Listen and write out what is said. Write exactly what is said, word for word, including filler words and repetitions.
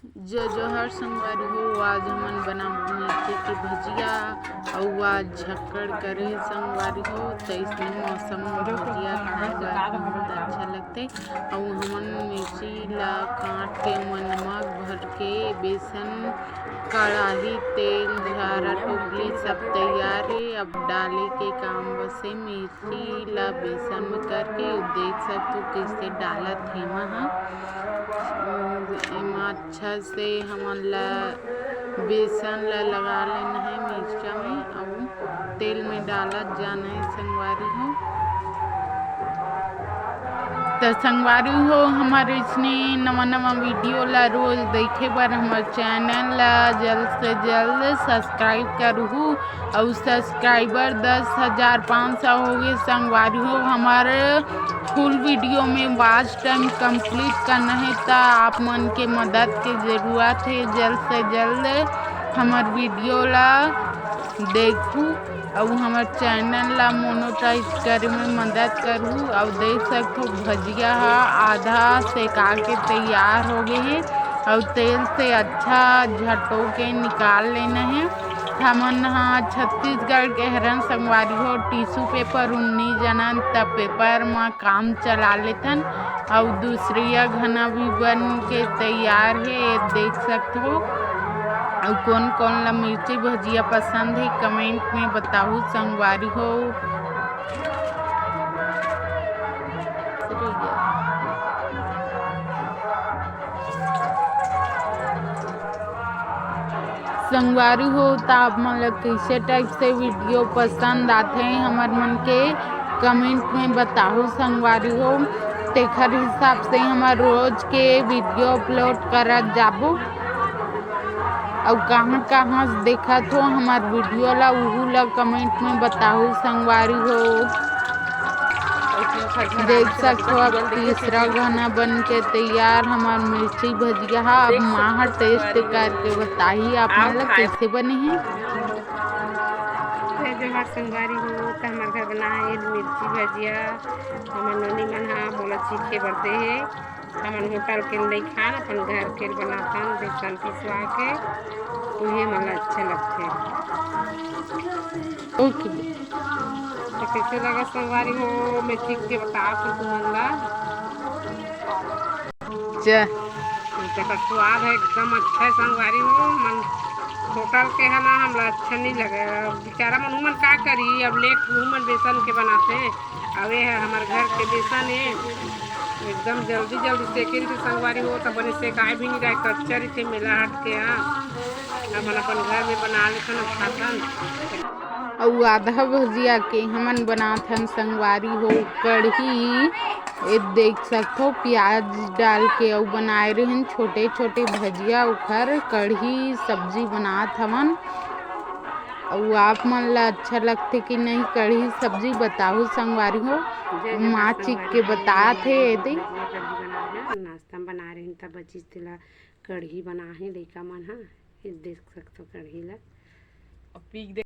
जय जोहार संगवारी हो, आज हमन बनाबो मिर्ची के भजिया। अउ आज झक्कड़ करे हे संगवारी हो, त इसने मौसम में भजिया खाए बर बहुत अच्छा लगथे। अउ हमन मिर्ची ला काट के ओमा नमक भर के बेसन, कड़ाही, तेल, झारा, टोकरी सब तैयार हे। अब डाले के काम बस हे। मिर्ची ला बेसन में करके देख सकथो कइसे डालत हे एमा ह। एमा अच्छा से हमन ला बेसन ला लगा लेना हे मिर्चा में, अउ तेल में डालत जाना हे संगवारी हो। त संगवारी हो, हमर इसने नवा नवा वीडियो ला रोज देखे बर हमर चैनल ला जल्द से जल्द सब्सक्राइब करहू, अउ सब्सक्राइबर दस हजार पाँच सौ हो गए संगवारी हो। हमर फुल वीडियो में वॉच टाइम कंप्लीट करना हे, त आप मन के मदद के जरूरत हे। जल्द से जल्द हमर वीडियो ला देखू, अउ हमर चैनल ला मोनेटाइज करे में मदद करहू। अउ देख सकथो, भजिया ह आधा सेका के तैयार हो गए हे, अउ तेल से अच्छा झटो के निकाल लेना हे। हमन ह छत्तीसगढ़ के हरन संगवारी हो, टिश्यू पेपर उन्नी जनन त पेपर म काम चला लेथन। अउ दूसरिया घना भी बन के तैयार हे, ये देख सकथो। अउ कोन कोन ला मिर्ची भजिया पसंद हे, कमेंट में बताहू संगवारी हो। संगवारी हो, त आप मन ला कइसे टाइप से वीडियो पसंद आथे, हमर मन के कमेंट में बताहू संगवारी हो। तेखर हिसाब से हमर रोज के वीडियो अपलोड करत जाबो। अउ कहाँ कहाँ से देखत हो हमर वीडियो ला, उहू ला कमेंट में बताहू संगवारी हो। देख सकथो, अब तीसरा घना बन के तैयार हमर मिर्ची भजिया ह। अब माँ ह टेस्ट करके बताही आप मन ला कइसे बने हे। जय जोहार संगवारी हो, त हमर घर बना हे मिर्ची भजिया। हमर नोनी मन ह मोला चीखे बर दे हे। हमन होटल के नइ खान, अपन घर के बनाथन, बेसन पिसवा के, उहे मन ला अच्छा लगथे। ओके। त कइसे लगा संगवारी हो, मैं चीख के बताथों तुमन ला। जा। तेकर स्वाद ह एकदम अच्छा हे संगवारी हो। हमन होटल के हे ना, हमला अच्छा नइ लगे। बेचारा मन उमन का करी, अब लेट उमन बेसन के बनाथे। अब ये ह हमर घर के बेसन हे, एकदम जल्दी जल्दी सेकिन के संगवारी हो, त बने सेकाय भी नइ रहे, कच्चा रहिथे मेला हाट के। हाँ, हमन अपन घर में बना लेथन, खाथन। अउ आधा भजिया के हमन बनाथन संगवारी हो कढ़ी। ए देख सकथो, प्याज डाल के अउ बनाए रहिन छोटे छोटे भजिया, ओखर कढ़ी सब्जी बनात हवन। अउ आप मन ला अच्छा लगथे कि नहीं कढ़ी सब्जी, बताहू संगवारी हो। जय जय माँ माँ चीख के संगवारी हो, बतात हे एदे। नाश्ता में बना रहे हैं, तब बची तेला कढ़ी बना हे लइका मन हा। ये देख सकथो कढ़ी ला। अब पी के